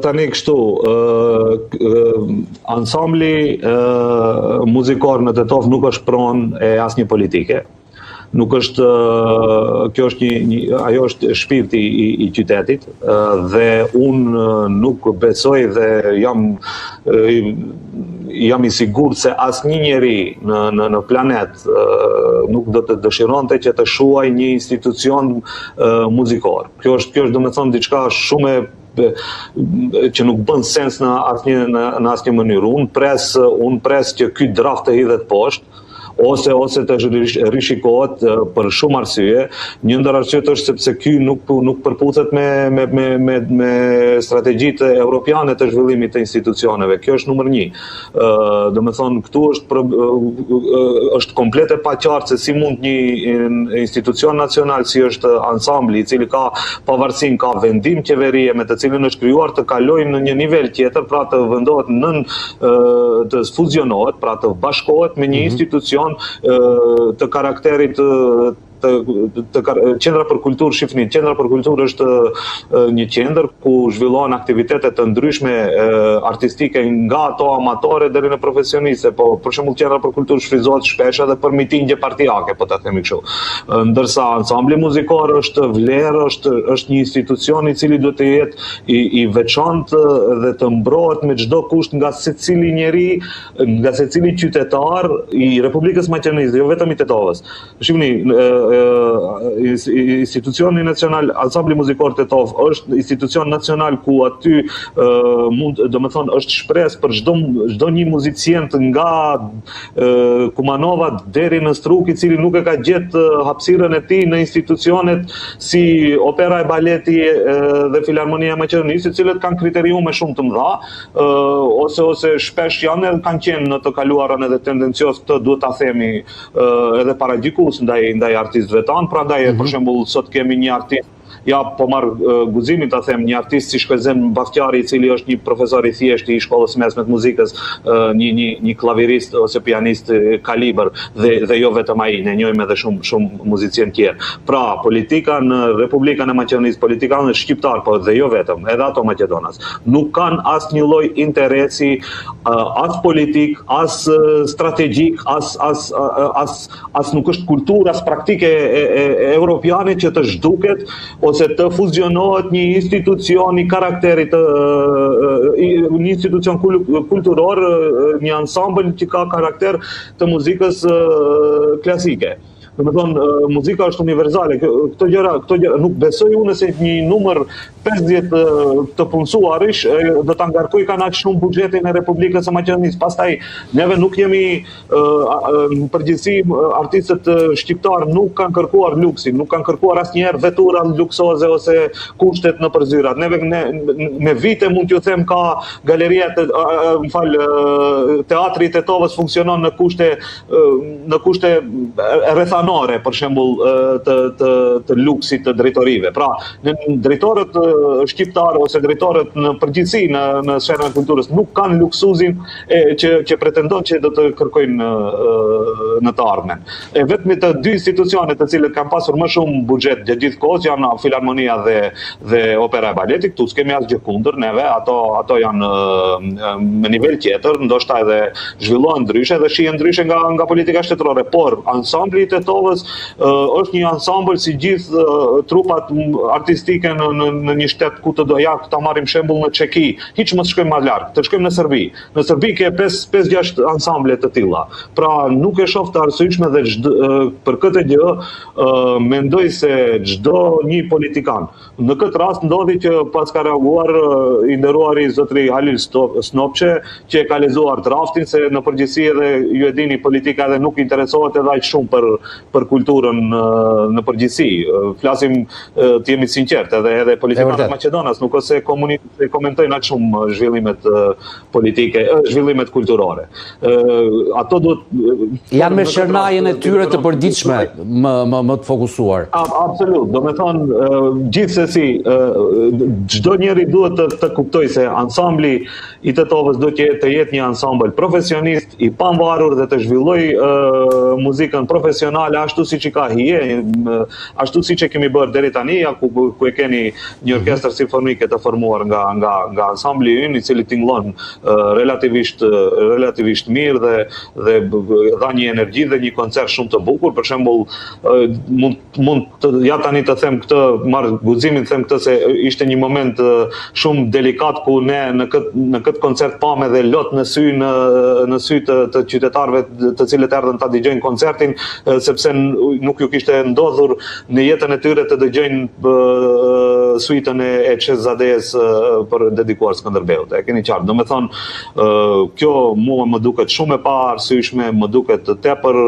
Tani kështu, ansambli muzikor në Tetovë nuk është pronë e asnjë politike. Nuk është kjo është një, një ajo është shpirti i, i qytetit dhe unë nuk besoj dhe jam jam i sigurt se asnjë njeri në në në planet nuk do të dëshironte që të shuajë një institucion muzikor. Kjo është kjo është domethënë diçka shumë e që nuk bën sens në asnjë në, në asnjë mënyrë. Unë pres unë pres që ky draft të hidhet poshtë ose ose të rishikohet për shumë arsye. Një ndër arsyet është sepse ky nuk nuk përputhet me me me me me strategjitë europiane të zhvillimit të institucioneve. Kjo është numër 1. Ë, domethënë këtu është pro, është komplet e paqartë se si mund një institucion nacional si është ansambli i cili ka pavarësinë, ka vendim qeverie me të cilin është krijuar të kalojë në një nivel tjetër, pra të vendohet nën të fuzionohet, pra të bashkohet me një mm -hmm. institucion të karakterit të të qendra për kulturë shifni qendra për kulturë është një qendër ku zhvillohen aktivitete të ndryshme artistike nga ato amatore deri në profesioniste po për shembull qendra për kulturë shfrytëzohet shpesh edhe për mitingje partiake po ta themi kështu ndërsa ansambli muzikor është vlerë është është një institucion i cili duhet të jetë i i veçantë dhe të mbrohet me çdo kusht nga secili njeri nga secili qytetar i Republikës së Maqedonisë, jo vetëm i Tetovës. Shihni, institucioni nacional, Ansambli Muzikor Tetovë është institucion nacional ku aty mund, domethënë, është shpresë për çdo çdo një muzicient nga Kumanova deri në Strugë, i cili nuk e ka gjetë hapësirën e tij në institucionet si Opera e Baleti dhe Filharmonia e Maqedonisë, të cilët kanë kriteriume shumë të mëdha, ose ose shpesh janë edhe kanë qenë në të kaluarën edhe tendencioz, këtë duhet ta themi edhe paragjykues ndaj ndaj artistëve tanë, prandaj mm -hmm. për mhm. shembull sot kemi një artist ja po marr guximin ta them një artist si Shkëlzen Baftjari i cili është një profesor i thjeshtë i shkollës së mesme të muzikës, një një një klavirist ose pianist kalibër dhe dhe jo vetëm ai, ne njohim edhe shumë shumë muzicienë tjerë. Pra, politika në Republikën e Maqedonisë, politikanët shqiptar, po dhe jo vetëm, edhe ato maqedonas, nuk kanë asnjë lloj interesi as politik, as strategjik, as as as as nuk është kulturë, as praktikë e, e, e europiane që të zhduket ose të fuzionohet një institucion i karakterit të një institucion kulturor, një ansambël që ka karakter të muzikës klasike. Domethënë, muzika është universale, këto gjëra, këto gjëra, nuk besoj unë se një numër 50 të punësuarish do ta ngarkojë kanë aq shumë buxhetin e Republikës së Maqedonisë. Pastaj neve nuk jemi në përgjithësi artistët shqiptar nuk kanë kërkuar luksin, nuk kanë kërkuar asnjëherë vetura luksoze ose kushtet nëpër zyrat. Neve ne, me vite mund t'ju them ka galeria të më fal teatri i Tetovës funksionon në kushte në kushte rrethanore, për shembull, të të të luksit të drejtorive. Pra, në drejtorët shqiptarë ose drejtorët në përgjithësi në në sferën e kulturës nuk kanë luksuzin e që që pretendon që do të kërkojnë në të ardhmen. E vetmi të dy institucione të cilët kanë pasur më shumë buxhet gjatë gjithë kohës janë Filharmonia dhe dhe Opera e Baleti, këtu s'kemi asgjë kundër neve, ato ato janë me nivel tjetër, ndoshta edhe zhvillohen ndryshe dhe shihen ndryshe nga nga politika shtetërore, por ansambli i Tetovës është një ansambël si gjithë trupat artistike në në në një shtet ku të do ja ta marrim shembull në Çeki, hiç mos shkojmë më larg, të shkojmë në Serbi. Në Serbi ke 5 5 6 ansamble të tilla. Pra nuk e shoh të arsyeshme dhe çdo, për këtë gjë mendoj se çdo një politikan Në këtë rast ndodhi që paska reaguar i nderuari zotri Halil Snopçe, që e ka lexuar draftin se në përgjithësi edhe ju e dini politika edhe nuk interesohet edhe aq shumë për për kulturën në përgjithësi. Flasim të jemi të sinqertë, edhe edhe politikanët maqedonas nuk ose komuni komentojnë aq shumë zhvillimet politike, zhvillimet kulturore. Ato duhet janë me sherrnajën e tyre të përditshme më më më të fokusuar. Absolut, domethënë gjithsesi çdo njeri duhet të të kuptojë se ansambli i Tetovës duhet të jetë të jetë një ansambël profesionist i pavarur dhe të zhvillojë muzikën profesionale. nacionale ashtu siç i ka hije, ashtu siç e kemi bërë deri tani, ja ku ku e keni një mhm. orkestër simfonike të formuar nga nga nga ansambli ynë, i cili tingëllon relativisht relativisht mirë dhe dhe dha një energji dhe një koncert shumë të bukur, për shembull mund mund të ja tani të them këtë, marr guximin të them këtë se ishte një moment shumë delikat ku ne në këtë në këtë koncert pamë edhe lot në sy në në sy të të qytetarëve të cilët erdhën ta dëgjojnë koncertin sepse nuk ju kishte ndodhur në jetën e tyre të dëgjojnë suitën e e Çezadesë për dedikuar Skënderbeut. E keni qartë. Domethënë, kjo mua më duket shumë e paarsyeshme, më duket tepër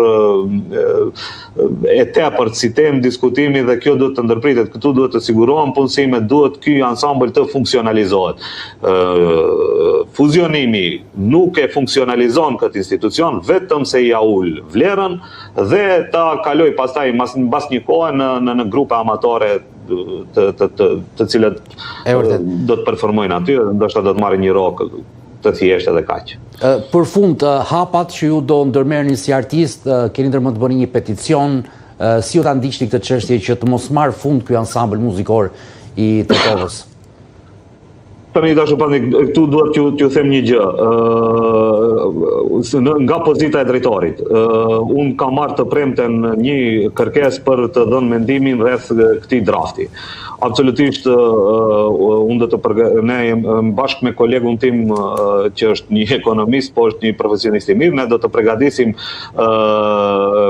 e tepërt si temë diskutimi dhe kjo duhet të ndërpritet. Këtu duhet të sigurohen punësime, duhet ky ansambël të funksionalizohet. Ë fuzionimi nuk e funksionalizon këtë institucion, vetëm se ia ul vlerën dhe ta kalojë pastaj mas mbas një kohe në në në grupe amatore të të të të cilët do të performojnë aty dhe ndoshta do të marrin një rrogë të thjeshtë edhe kaq. Për fund, hapat që ju do ndërmerrni si artist, keni ndërmend të bëni një peticion, si ju ta ndiqni këtë çështje që të mos marrë fund ky ansambël muzikor i Tetovës? Tani i dashur Pandeli, këtu duhet t'ju t'ju them një gjë. Ë nga pozita e drejtorit, ë unë kam marrë të premten një kërkesë për të dhënë mendimin rreth këtij drafti. Absolutisht unë do të përg... ne jem bashkë me kolegun tim që është një ekonomist, po është një profesionist i mirë, ne do të përgatisim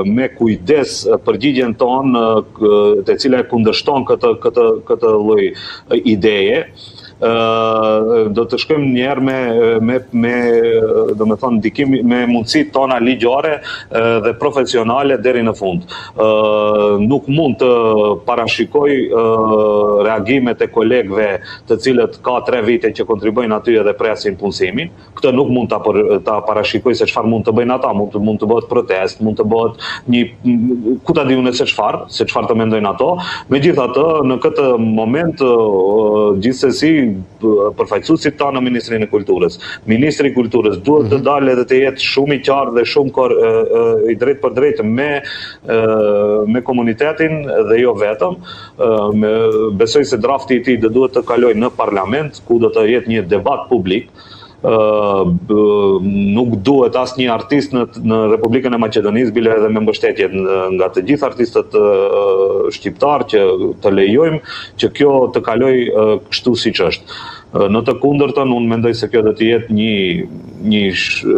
me kujdes përgjigjen tonë, e cila e kundërshton këtë këtë këtë lloj ideje do të shkojmë një herë me me me domethënë ndikim me mundësitë tona ligjore dhe profesionale deri në fund. Ë nuk mund të parashikoj reagimet e kolegëve të cilët ka 3 vite që kontribuojnë aty edhe presin punësimin. Këtë nuk mund ta për, ta parashikoj se çfarë mund të bëjnë ata, mund të mund të bëhet protestë, mund të bëhet një ku ta di unë se çfarë, se çfarë të mendojnë ato. Megjithatë, në këtë moment gjithsesi përfaqësuesit tanë në Ministrinë e Kulturës, Ministri i Kulturës duhet të mhm. dalë edhe të jetë shumë i qartë dhe shumë kor, i drejtpërdrejtë me me komunitetin dhe jo vetëm. Me, besoj se drafti i tij do duhet të kalojë në parlament ku do të jetë një debat publik nuk duhet asnjë artist në në Republikën e Maqedonisë, bile edhe me mbështetje nga të gjithë artistët shqiptarë që të lejojmë që kjo të kalojë kështu siç është. Në të kundërtën, unë mendoj se kjo do të jetë një një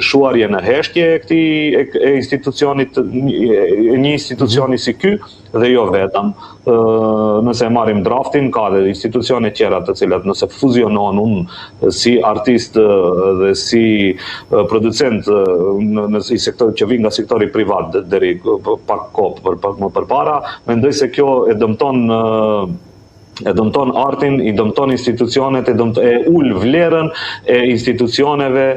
shuarje në heshtje e këtij e, e institucionit e një institucioni si ky, dhe jo vetëm, nëse e marrim draftin, ka dhe institucione tjera të cilat nëse fuzionohen unë si artist dhe si producent në, në si sektor që vij nga sektori privat deri pak kohë për pak më përpara, mendoj se kjo e dëmton e dëmton artin, i dëmton institucionet, e dëmton e ul vlerën e institucioneve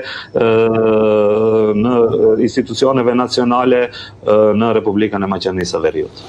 në institucioneve nacionale në Republikën e Maqedonisë së Veriut.